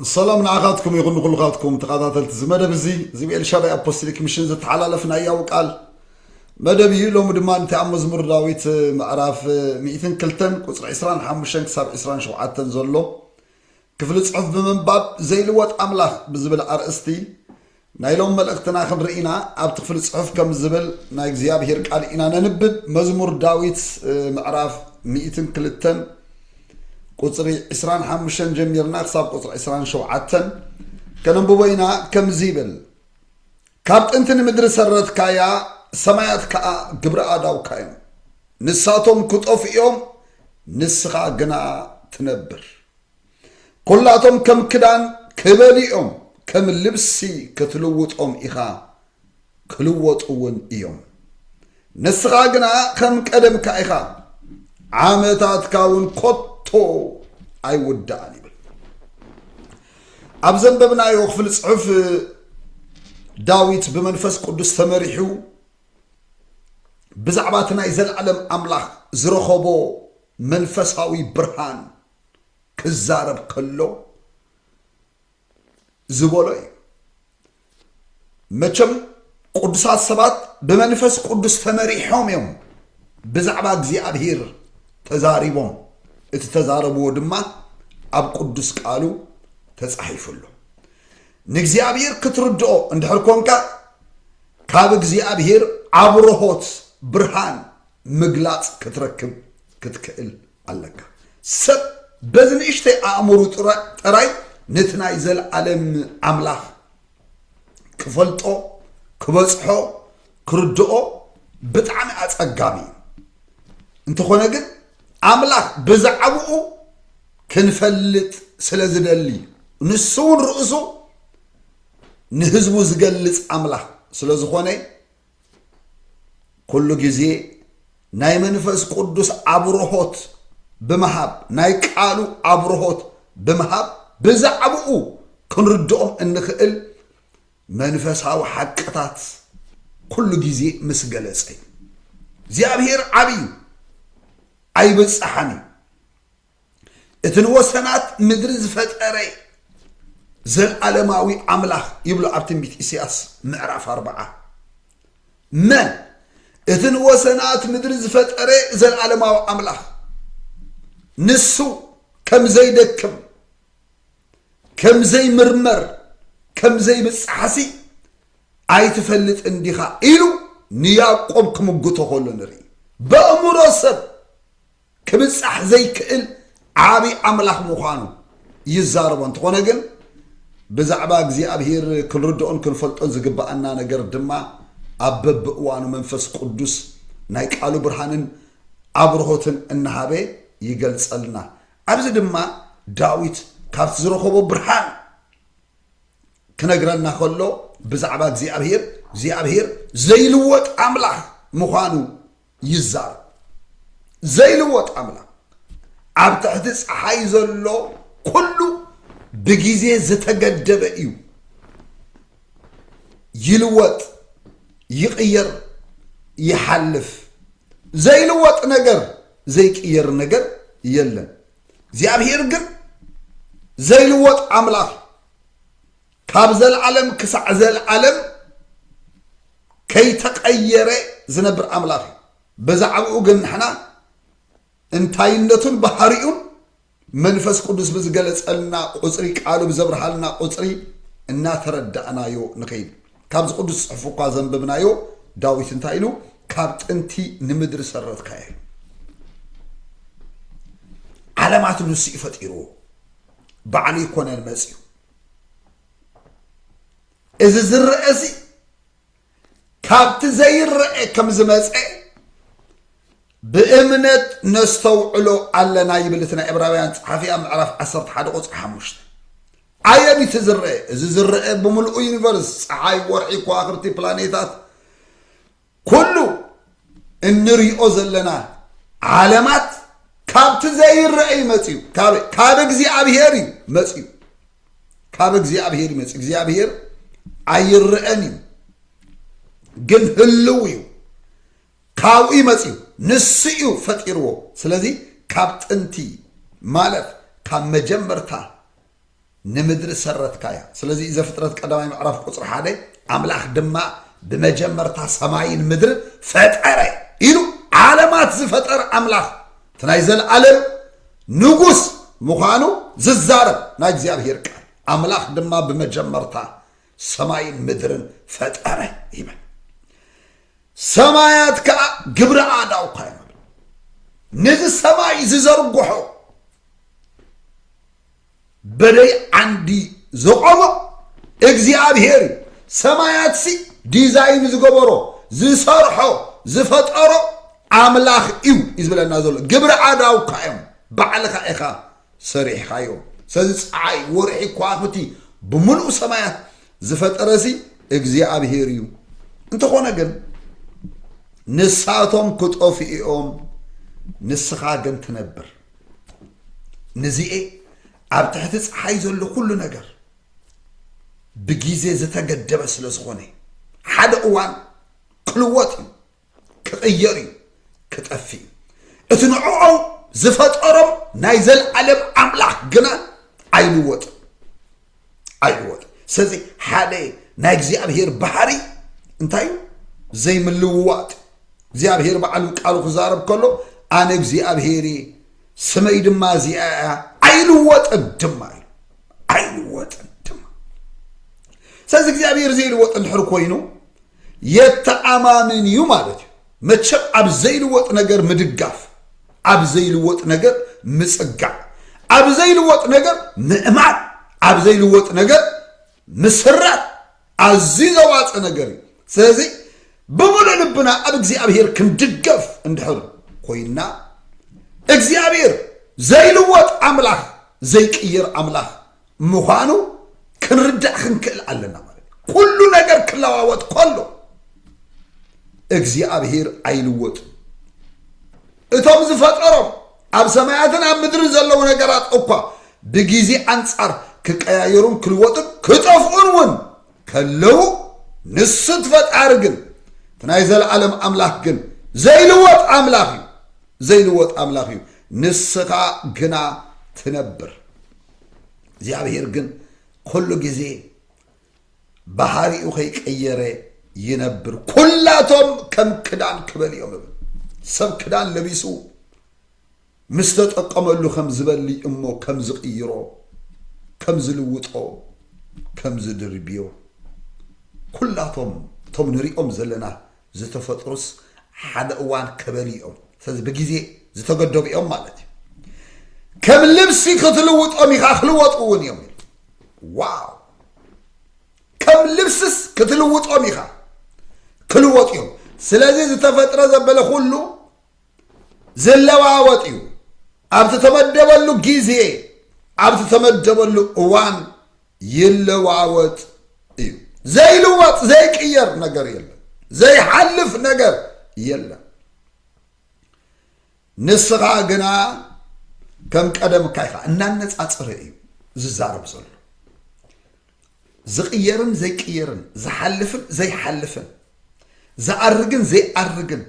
ሰላም ንዓኻትኩም ይኹን ንኹልኻትኩም ተኸታተልቲ እዚ መደብ እዚ። እዚ ብኤልሻዳይ ኣፖስቶሊክ ሚሽን ዝተሓላለፍ ናይ ያው ቃል መደብ እዩ። ሎሚ ድማ ነቲ ኣብ መዝሙር ዳዊት ምዕራፍ ሚእትን ክልተን ቁጽሪ ዕስራን ሓሙሽተን ክሳብ ዕስራን ሸውዓተን ዘሎ ክፍሊ ጽሑፍ ብምንባብ ዘይልወጥ ኣምላኽ ብዝብል ኣርእስቲ ናይ ሎም መልእኽትና ክንርኢ ኢና። ኣብቲ ክፍሊ ጽሑፍ ከም ዝብል ናይ እግዚኣብሔር ቃል ኢና ነንብብ። መዝሙር ዳዊት ምዕራፍ ሚእትን ክልተን ቁጽሪ ዕስራን ሓሙሽተን ጀሚርና ክሳብ ቁጽሪ ዕስራን ሸውዓተን ከነንብቦ ኢና። ከምዚ ይብል፣ ካብ ጥንቲ ንምድሪ ሰረትካያ፣ ሰማያት ከኣ ግብሪ ኣእዳውካ እዮም። ንሳቶም ክጠፍኡ እዮም፣ ንስኻ ግና ትነብር። ኩላቶም ከም ክዳን ክበልዮም፣ ከም ልብሲ ክትልውጦም ኢኻ፣ ክልወጡ እውን እዮም። ንስኻ ግና ከም ቀደምካ ኢኻ፣ ዓመታትካ እውን ኮቶ ኣይውዳእን ይብል። ኣብ ዘንበብናዮ ክፍሊ ጽሑፍ ዳዊት ብመንፈስ ቅዱስ ተመሪሑ ብዛዕባ እቲ ናይ ዘለዓለም ኣምላኽ ዝረኸቦ መንፈሳዊ ብርሃን ክዛረብ ከሎ ዝበሎ እዩ። መቸም ቅዱሳት ሰባት ብመንፈስ ቅዱስ ተመሪሖም እዮም ብዛዕባ እግዚኣብሔር ተዛሪቦም። እቲ ተዛረብዎ ድማ ኣብ ቅዱስ ቃሉ ተጻሒፉ ኣሎ። ንእግዚኣብሔር ክትርድኦ እንድሕር ኮንካ ካብ እግዚኣብሔር ኣብርሆት ብርሃን ምግላጽ ክትረክብ ክትክእል ኣለካ። ሰብ በዚ ንእሽተይ ኣእምሩ ጥራ-፣ ጥራይ ነቲ ናይ ዘለዓለም ኣምላኽ ክፈልጦ፣ ክበጽሖ፣ ክርድኦ ብጣዕሚ ኣጸጋሚ እዩ። እንተኾነ ግን ኣምላኽ ብዛዕባኡ ክንፈልጥ ስለ ዝደሊ፣ ንሱ እውን ርእሱ ንህዝቡ ዝገልጽ ኣምላኽ ስለ ዝኾነ፣ ኩሉ ግዜ ናይ መንፈስ ቅዱስ ኣብርሆት ብምሃብ፣ ናይ ቃሉ ኣብርሆት ብምሃብ፣ ብዛዕባኡ ክንርድኦም እንኽእል መንፈሳዊ ሓቅታት ኩሉ ግዜ ምስ ገለጸ እዩ። እግዚኣብሔር ዓብዪ እዩ፣ ኣይብጽሓን እዩ። እቲ ንወሰናት ምድሪ ዝፈጠረ ዘለዓለማዊ ኣምላኽ ይብሎ ኣብ ትንቢት ኢሳያስ ምዕራፍ ኣርብዓ። መን? እቲ ንወሰናት ምድሪ ዝፈጠረ ዘለዓለማዊ ኣምላኽ፣ ንሱ ከም ዘይደክም፣ ከም ዘይምርመር፣ ከም ዘይብጻሕሲ ኣይትፈልጥን ዲኻ ኢሉ ንያዕቆብ ክምግቶ ከሎ ንርኢ። በእምሮ ሰብ ክብጻሕ ዘይክእል ዓቢ ኣምላኽ ምዃኑ ይዛረቦ። እንተኾነ ግን ብዛዕባ እግዚኣብሔር ክንርድኦን ክንፈልጦን ዝግብኣና ነገር ድማ ኣብ በብእዋኑ መንፈስ ቅዱስ ናይ ቃሉ ብርሃንን ኣብርሆትን እናሃበ ይገልጸልና። ኣብዚ ድማ ዳዊት ካብቲ ዝረኸቦ ብርሃን ክነግረና ከሎ ብዛዕባ እግዚኣብሔር፣ እግዚኣብሔር ዘይልወጥ ኣምላኽ ምዃኑ ይዛረብ። ዘይልወጥ ኣምላኽ። ኣብ ትሕቲ ጸሓይ ዘሎ ኩሉ ብግዜ ዝተገደበ እዩ። ይልወጥ፣ ይቕየር፣ ይሓልፍ። ዘይልወጥ ነገር፣ ዘይቅየር ነገር የለን። እግዚኣብሔር ግን ዘይልወጥ ኣምላኽ፣ ካብ ዘለዓለም ክሳዕ ዘለዓለም ከይተቐየረ ዝነብር ኣምላኽ እዩ። ብዛዕባኡ ግን ንሕና እንታይነቱን ባህሪኡን መንፈስ ቅዱስ ብዝገለጸልና ቁጽሪ፣ ቃሉ ብዘብርሃልና ቁጽሪ እናተረዳእናዮ ንኸይድ። ካብዚ ቅዱስ ጽሑፍ እኳ ዘንበብናዮ ዳዊት እንታይ ኢሉ? ካብ ጥንቲ ንምድሪ ሰረትካዮ። ዓለማት ንሱ እዩ ፈጢርዎ፣ ባዕሉ ይኮነን መጽዩ። እዚ ዝረአ እዚ ካብቲ ዘይረአ ከም ዝመጸ ብእምነት ነስተውዕሎ ኣለና ይብል እቲ ናይ ዕብራውያን ጸሓፊ ኣብ ምዕራፍ ዓሰርተ ሓደ ቁጽሪ ሓሙሽተ። ኣየን እቲ ዝረአ? እዚ ዝረአ ብምልኡ ዩኒቨርስ፣ ጸሓይ፣ ወርሒ፣ ከዋኽብቲ፣ ፕላኔታት፣ ኩሉ እንሪኦ ዘለና ዓለማት ካብቲ ዘይረአ እዩ መጽዩ። ካብ፣ ካብ እግዚኣብሔር እዩ መጽዩ። ካብ እግዚኣብሔር እዩ መጽዩ። እግዚኣብሔር ኣይረአን እዩ፣ ግን ህልው እዩ። ካብኡ እዩ መጽዩ። ንሱ እዩ ፈጢርዎ። ስለዚ ካብ ጥንቲ ማለት ካብ መጀመርታ ንምድሪ ሰረትካያ። ስለዚ ዘፍጥረት ቀዳማይ ምዕራፍ ቁጽሪ ሓደ፣ ኣምላኽ ድማ ብመጀመርታ ሰማይን ምድርን ፈጠረ ኢሉ። ዓለማት ዝፈጠረ ኣምላኽ እቲ ናይ ዘለኣለም ንጉስ ምዃኑ ዝዛረብ ናይ እግዚኣብሔር ቃል፣ ኣምላኽ ድማ ብመጀመርታ ሰማይን ምድርን ፈጠረ ይብል። ሰማያት ከኣ ግብሪ ኣእዳውካ እዮም። ነዚ ሰማይ ዝዘርግሖ በደይ ዓንዲ ዘቆሞ እግዚኣብሔር እዩ። ሰማያትሲ ዲዛይን ዝገበሮ፣ ዝሰርሖ፣ ዝፈጠሮ ኣምላኽ እዩ እዩ ዝብለና ዘሎ። ግብሪ ኣእዳውካ እዮም፣ ባዕልኻ ኢኻ ሰሪሕኻዮ። ስለዚ ጸሓይ፣ ወርሒ፣ ከዋኽብቲ ብምሉእ ሰማያት ዝፈጠረሲ እግዚኣብሔር እዩ። እንተኾነ ግን ንሳቶም ክጠፍኡ እዮም፣ ንስኻ ግን ትነብር። ንዚኤ ኣብ ትሕቲ ጸሓይ ዘሎ ኩሉ ነገር ብግዜ ዝተገደበ ስለ ዝኾነ፣ ሓደ እዋን ክልወጥ እዩ፣ ክቕየር እዩ፣ ክጠፍእ እዩ። እቲ ንዕኦም ዝፈጠሮም ናይ ዘለኣለም ኣምላኽ ግና ኣይልወጥን፣ ኣይልወጥን። ስለዚ ሓደ ናይ እግዚኣብሔር ባህሪ እንታይ እዩ? ዘይምልውዋጥ። እግዚኣብሔር ባዕሉ ቃሉ ክዛረብ ከሎ፣ ኣነ እግዚኣብሔር እየ፣ ስመይ ድማ እዚኣ እያ፣ ኣይልወጥን ድማ እዩ። ኣይልወጥን ድማ። ስለዚ እግዚኣብሔር ዘይልወጥ እንድሕር ኮይኑ፣ የተኣማምን እዩ ማለት እዩ። መቸም ኣብ ዘይልወጥ ነገር ምድጋፍ፣ ኣብ ዘይልወጥ ነገር ምጽጋዕ፣ ኣብ ዘይልወጥ ነገር ምእማን፣ ኣብ ዘይልወጥ ነገር ምስራት ኣዝዩ ዘዋጽእ ነገር እዩ። ስለዚ ብምሉእ ልብና ኣብ እግዚኣብሔር ክንድገፍ እንድሕር ኮይና፣ እግዚኣብሔር ዘይልወጥ ኣምላኽ፣ ዘይቅየር ኣምላኽ ምዃኑ ክንርዳእ ክንክእል ኣለና ማለት እዩ። ኩሉ ነገር ክለዋወጥ ከሎ እግዚኣብሔር ኣይልወጥን። እቶም ዝፈጠሮም ኣብ ሰማያትን ኣብ ምድርን ዘለዉ ነገራት እኳ ብግዜ ኣንጻር ክቀያየሩን ክልወጡን ክጠፍኡን እውን ከለዉ፣ ንሱ እቲ ፈጣሪ ግን፣ እቲ ናይ ዘለኣለም ኣምላኽ ግን ዘይልወጥ ኣምላኽ እዩ። ዘይልወጥ ኣምላኽ እዩ። ንስኻ ግና ትነብር። እግዚኣብሔር ግን ኩሉ ግዜ ባህሪኡ ከይቀየረ ይነብር። ኩላቶም ከም ክዳን ክበልዮም እብል። ሰብ ክዳን ለቢሱ ምስ ተጠቀመሉ ከም ዝበሊ እሞ ከም ዝቕይሮ፣ ከም ዝልውጦ፣ ከም ዝድርብዮ፣ ኩላቶም እቶም ንሪኦም ዘለና ዝተፈጥሩስ ሓደ እዋን ከበሊ እዮም። ስለዚ ብግዜ ዝተገደቡ እዮም ማለት እዩ። ከም ልብሲ ክትልውጦም ኢኻ፣ ክልወጡ እውን እዮም። ዋው! ከም ልብስስ ክትልውጦም ኢኻ፣ ክልወጡ እዮም። ስለዚ ዝተፈጥረ ዘበለ ኩሉ ዝለዋወጥ እዩ። ኣብ ዝተመደበሉ ግዜ፣ ኣብ ዝተመደበሉ እዋን ይለዋወጥ እዩ። ዘይልወጥ፣ ዘይቅየር ነገር የለን። ዘይሓልፍ ነገር የለን። ንስኻ ግና ከም ቀደምካ ኢኻ። እናነጻጸረ እዩ ዝዛረብ ዘሎ። ዝቕየርን ዘይቅየርን፣ ዝሓልፍን ዘይሓልፍን፣ ዝኣርግን ዘይኣርግን፣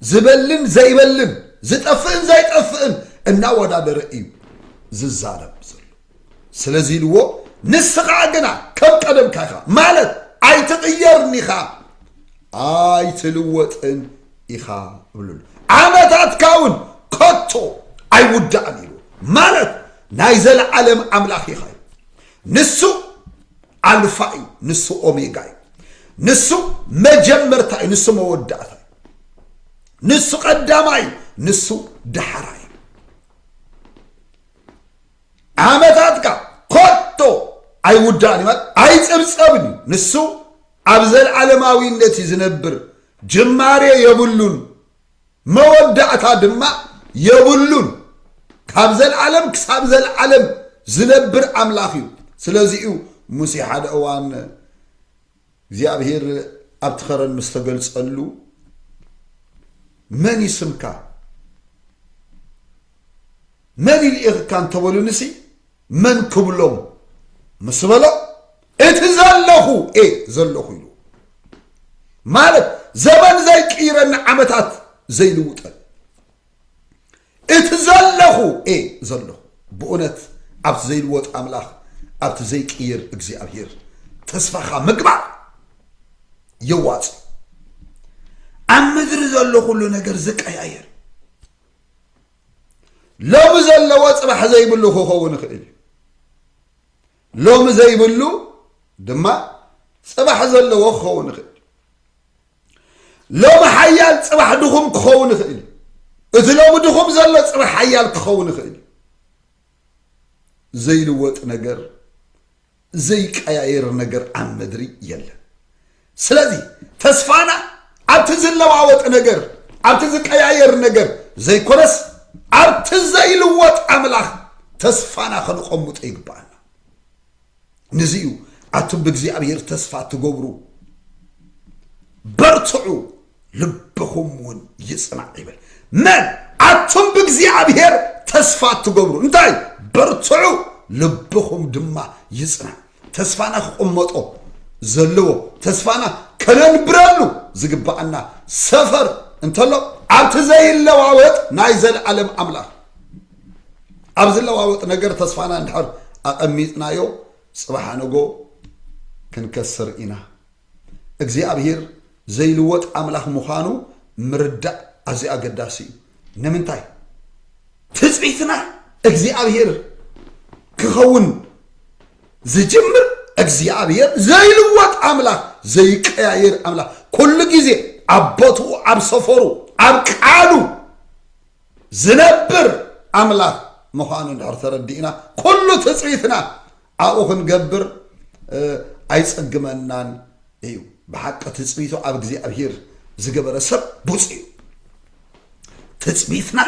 ዝበልን ዘይበልን፣ ዝጠፍእን ዘይጠፍእን እናወዳደረ እዩ ዝዛረብ ዘሎ። ስለዚ ኢልዎ፣ ንስኻ ግና ከም ቀደምካ ኢኻ፣ ማለት ኣይትቕየርን ኢኻ፣ ኣይትልወጥን ኢኻ እብሉሉ። ዓመታትካ እውን ከቶ ኣይውዳእን ኢሉ፣ ማለት ናይ ዘለዓለም ኣምላኽ ኢኻ እዩ። ንሱ ኣልፋ እዩ፣ ንሱ ኦሜጋ እዩ። ንሱ መጀመርታ እዩ፣ ንሱ መወዳእታ እዩ። ንሱ ቀዳማይ እዩ፣ ንሱ ዳሕራይ እዩ። ዓመታትካ ከቶ ኣይውዳእን እዩ፣ ማለት ኣይጽብጸብን እዩ። ንሱ ኣብ ዘለዓለማዊነት እዩ ዝነብር፣ ጅማሬ የብሉን፣ መወዳእታ ድማ የብሉን። ካብ ዘለዓለም ክሳብ ዘለዓለም ዝነብር ኣምላኽ እዩ። ስለዚ እዩ ሙሴ ሓደ እዋን እግዚኣብሔር ኣብቲ ኸረን ምስ ተገልጸሉ፣ "መን እዩ ስምካ? መን እዩ ልኢኽካ?" እንተበሉንሲ፣ "መን ክብሎም?" ምስ በሎ፣ "እቲ ዘለኹ እየ ዘለኹ" ኢሉ። ማለት ዘመን ዘይቅይረኒ፣ ዓመታት ዘይልውጠን። "እቲ ዘለኹ እየ ዘለኹ።" ብእውነት ኣብቲ ዘይልወጥ ኣምላኽ ኣብቲ ዘይቅይር እግዚኣብሔር ተስፋኻ ምግባር የዋጽእ። ኣብ ምድሪ ዘሎ ኩሉ ነገር ዝቀያየር፣ ሎሚ ዘለዎ ጽባሕ ዘይብሉ ክኸውን ይኽእል እዩ። ሎሚ ዘይብሉ ድማ ጽባሕ ዘለዎ ክኸውን ይኽእል እዩ። ሎሚ ሓያል ጽባሕ ድኹም ክኸውን ይኽእል እዩ። እቲ ሎሚ ድኹም ዘሎ ጽባሕ ሓያል ክኸውን ይኽእል እዩ። ዘይልወጥ ነገር፣ ዘይቀያየር ነገር ኣብ ምድሪ የለን። ስለዚ ተስፋና ኣብቲ ዝለዋወጥ ነገር፣ ኣብቲ ዝቀያየር ነገር ዘይኮነስ፣ ኣብቲ ዘይልወጥ ኣምላኽ ተስፋና ከነቐምጦ ይግባኣና። ንዚ እዩ ኣቱም ብእግዚኣብሔር ተስፋ ትገብሩ በርትዑ፣ ልብኹም እውን ይጽናዕ ይብል። መን? ኣቱም ብእግዚኣብሔር ተስፋ ትገብሩ። እንታይ? በርትዑ፣ ልብኹም ድማ ይጽናዕ። ተስፋና ክቕመጦ ዘለዎ፣ ተስፋና ከነንብረሉ ዝግባኣና ሰፈር እንተሎ፣ ኣብቲ ዘይለዋወጥ ናይ ዘለኣለም ኣምላኽ። ኣብ ዝለዋወጥ ነገር ተስፋና እንድሕር ኣቐሚጥናዮ፣ ጽባሕ ኣነጎ ክንከስር ኢና። እግዚኣብሔር ዘይልወጥ ኣምላኽ ምዃኑ ምርዳእ ኣዝዩ ኣገዳሲ እዩ። ንምንታይ? ትጽቢትና እግዚኣብሔር ክኸውን ዝጅምር፣ እግዚኣብሔር ዘይልወጥ ኣምላኽ፣ ዘይቀያየር ኣምላኽ፣ ኩሉ ግዜ ኣብ ቦትኡ፣ ኣብ ሰፈሩ፣ ኣብ ቃሉ ዝነብር ኣምላኽ ምዃኑ እንድሕር ተረዲእና፣ ኩሉ ትጽቢትና ኣብኡ ክንገብር፣ እ፣ ኣይጸግመናን እዩ። ብሓቂ ትጽቢቱ ኣብ እግዚኣብሔር ዝገበረ ሰብ ብፁዕ እዩ። ትጽቢትና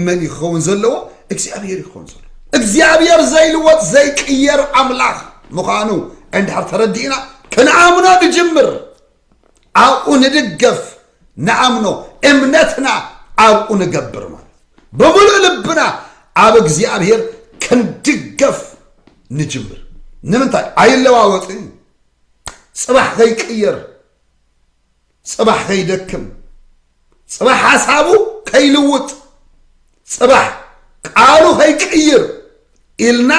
መን እዩ ክኸውን ዘለዎ? እግዚኣብሔር እዩ ክኸውን ዘለዎ። እግዚኣብሔር ዘይልወጥ ዘይቅየር ኣምላኽ ምዃኑ እንድሕር ተረዲእና፣ ክንኣምኖ ንጅምር። ኣብኡ ንድገፍ፣ ንኣምኖ፣ እምነትና ኣብኡ ንገብር ማለት። ብምሉእ ልብና ኣብ እግዚኣብሔር ክንድገፍ ንጅምር። ንምንታይ? ኣይለዋወጥን እዩ። ጽባሕ ከይቅየር፣ ጽባሕ ከይደክም፣ ጽባሕ ሓሳቡ ከይልውጥ፣ ጽባሕ ቃሉ ከይቅይር ኢልና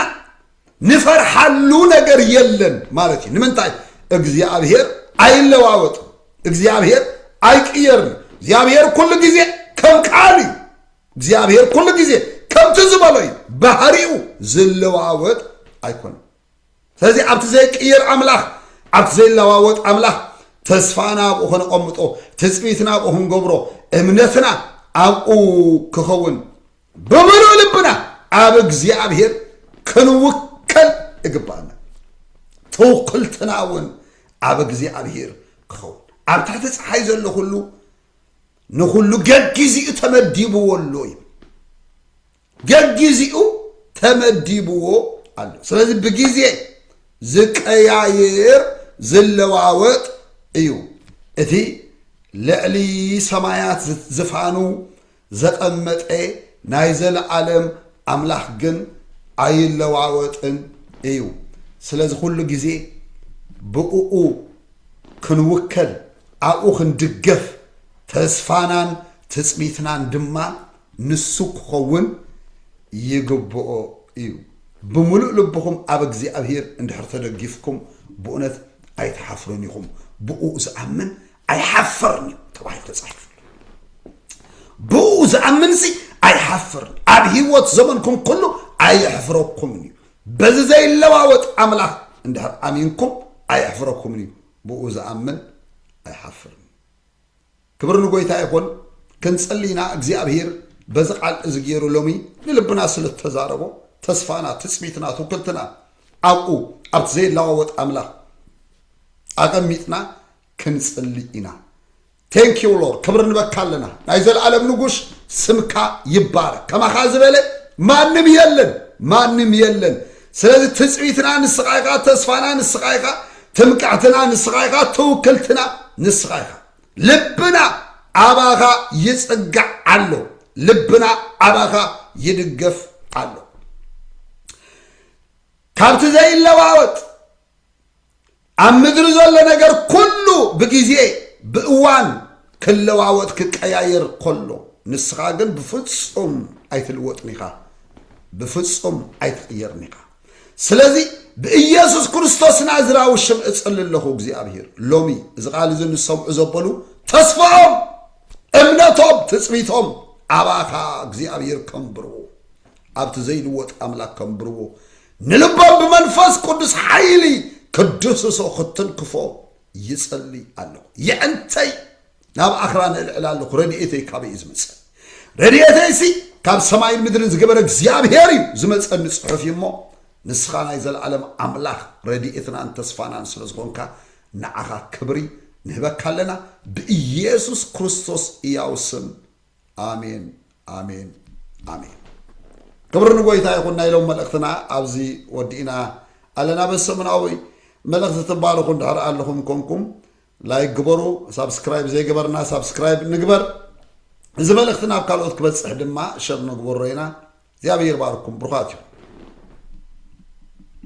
ንፈርሓሉ ነገር የለን ማለት እዩ። ንምንታይ? እግዚኣብሔር ኣይለዋወጥን። እግዚኣብሔር ኣይቅየርን። እግዚኣብሔር ኩሉ ግዜ ከም ቃል እዩ። እግዚኣብሔር ኩሉ ግዜ ከምቲ ዝበሎ እዩ። ባህሪኡ ዝለዋወጥ ኣይኮነን። ስለዚ ኣብቲ ዘይቅየር ኣምላኽ፣ ኣብቲ ዘይለዋወጥ ኣምላኽ ተስፋና ኣብኡ ከነቐምጦ፣ ትጽቢትና ኣብኡ ክንገብሮ፣ እምነትና ኣብኡ ክኸውን፣ ብምሉእ ልብና ኣብ እግዚኣብሔር ክንውከል ይግባኣና። ትውክልትና እውን ኣብ እግዚኣብሔር ክኸውን። ኣብ ትሕቲ ጸሓይ ዘሎ ኩሉ ንኹሉ ገጊዜኡ ተመዲብዎ ኣሎ ይብል። ገጊዜኡ ተመዲብዎ ኣሎ። ስለዚ ብግዜ ዝቀያየር ዝለዋወጥ እዩ። እቲ ልዕሊ ሰማያት ዝ-፣ ዝፋኑ ዘቐመጠ ናይ ዘለኣለም ኣምላኽ ግን ኣይለዋወጥን እዩ። ስለዚ ኩሉ ግዜ ብእኡ ክንውከል፣ ኣብኡ ክንድገፍ፣ ተስፋናን ትጽቢትናን ድማ ንሱ ክኸውን ይግብኦ እዩ። ብምሉእ ልብኹም ኣብ እግዚኣብሔር እንድሕር ተደጊፍኩም፣ ብእውነት ኣይትሓፍሩን ኢኹም። ብእኡ ዝኣምን ኣይሓፍርን እዩ ተባሂሉ ተጻሒፉ። ብኡ ዝኣምንሲ ኣይሓፍርን፣ ኣብ ህይወት ዘመንኩም ኩሉ ኣየሕፍረኩምን እዩ። በዚ ዘይለዋወጥ ኣምላኽ እንድሕር ኣሚንኩም ኣየሕፍረኩምን እዩ። ብኡ ዝኣምን ኣይሓፍርን። ክብሪ ንጎይታ ይኹን። ክንጽሊ ኢና። እግዚኣብሔር በዚ ቃል እዚ ገይሩ ሎሚ ንልብና ስለ እተዛረቦ፣ ተስፋና፣ ትጽቢትና፣ ትውክልትና ኣብኡ ኣብቲ ዘይለዋወጥ ኣምላኽ ኣቐሚጥና ክንጽሊ ኢና። Thank you Lord፣ ክብሪ ንበካ ኣለና። ናይ ዘለኣለም ንጉስ ስምካ ይባረክ። ከማኻ ዝበለ ማንም የለን፣ ማንም የለን። ስለዚ ትጽቢትና ንስኻ ኢኻ፣ ተስፋና ንስኻ ኢኻ፣ ትምክሕትና ንስኻ ኢኻ፣ ትውክልትና ንስኻ ኢኻ። ልብና ኣባኻ ይጽጋዕ ኣሎ። ልብና ኣባኻ ይድገፍ ኣሎ። ካብቲ ዘይለዋወጥ ኣብ ምድሪ ዘሎ ነገር ኩሉ ብግዜ ብእዋን ክለዋወጥ ክቀያየር ከሎ፣ ንስኻ ግን ብፍጹም ኣይትልወጥን ኢኻ፣ ብፍጹም ኣይትቕየርን ኢኻ። ስለዚ ብኢየሱስ ክርስቶስ ናዝራዊ ሽም እጽሊ ኣለኹ እግዚኣብሔር፣ ሎሚ እዚ ቃል እዚ ንሰምዑ ዘበሉ ተስፋኦም፣ እምነቶም፣ ትጽቢቶም ኣባኻ እግዚኣብሔር ከንብርዎ፣ ኣብቲ ዘይልወጥ ኣምላኽ ከንብርዎ፣ ንልቦም ብመንፈስ ቅዱስ ሓይሊ ክድስሶ ክትንክፎ ይጸሊ ኣለኹ። የዕንተይ ናብ ኣኽራን እልዕል ኣለኹ። ረድኤተይ ካበይ እዩ ዝመጸ? ረድኤተይሲ ካብ ሰማይን ምድርን ዝገበረ እግዚኣብሔር እዩ ዝመጸኒ ጽሑፍ እዩ እሞ፣ ንስኻ ናይ ዘለዓለም ኣምላኽ ረድኤትናን ተስፋናን ስለ ዝኾንካ፣ ንዓኻ ክብሪ ንህበካ ኣለና፣ ብኢየሱስ ክርስቶስ እያው ስም። ኣሜን፣ ኣሜን፣ ኣሜን። ክብሪ ንጎይታ ይኹን። ናይ ሎም መልእኽትና ኣብዚ ወዲእና ኣለና። በሰሙናዊ መልእኽቲ ትባረኹ እንድሕር ኣለኹም ኮንኩም፣ ላይክ ግበሩ። ሳብስክራይብ ዘይገበርና ሳብስክራይብ ንግበር። እዚ መልእኽቲ ናብ ካልኦት ክበጽሕ ድማ ሸር ንግበሮ ኢና። እግዚኣብሔር ባርኩም፣ ብሩኻት እዩ።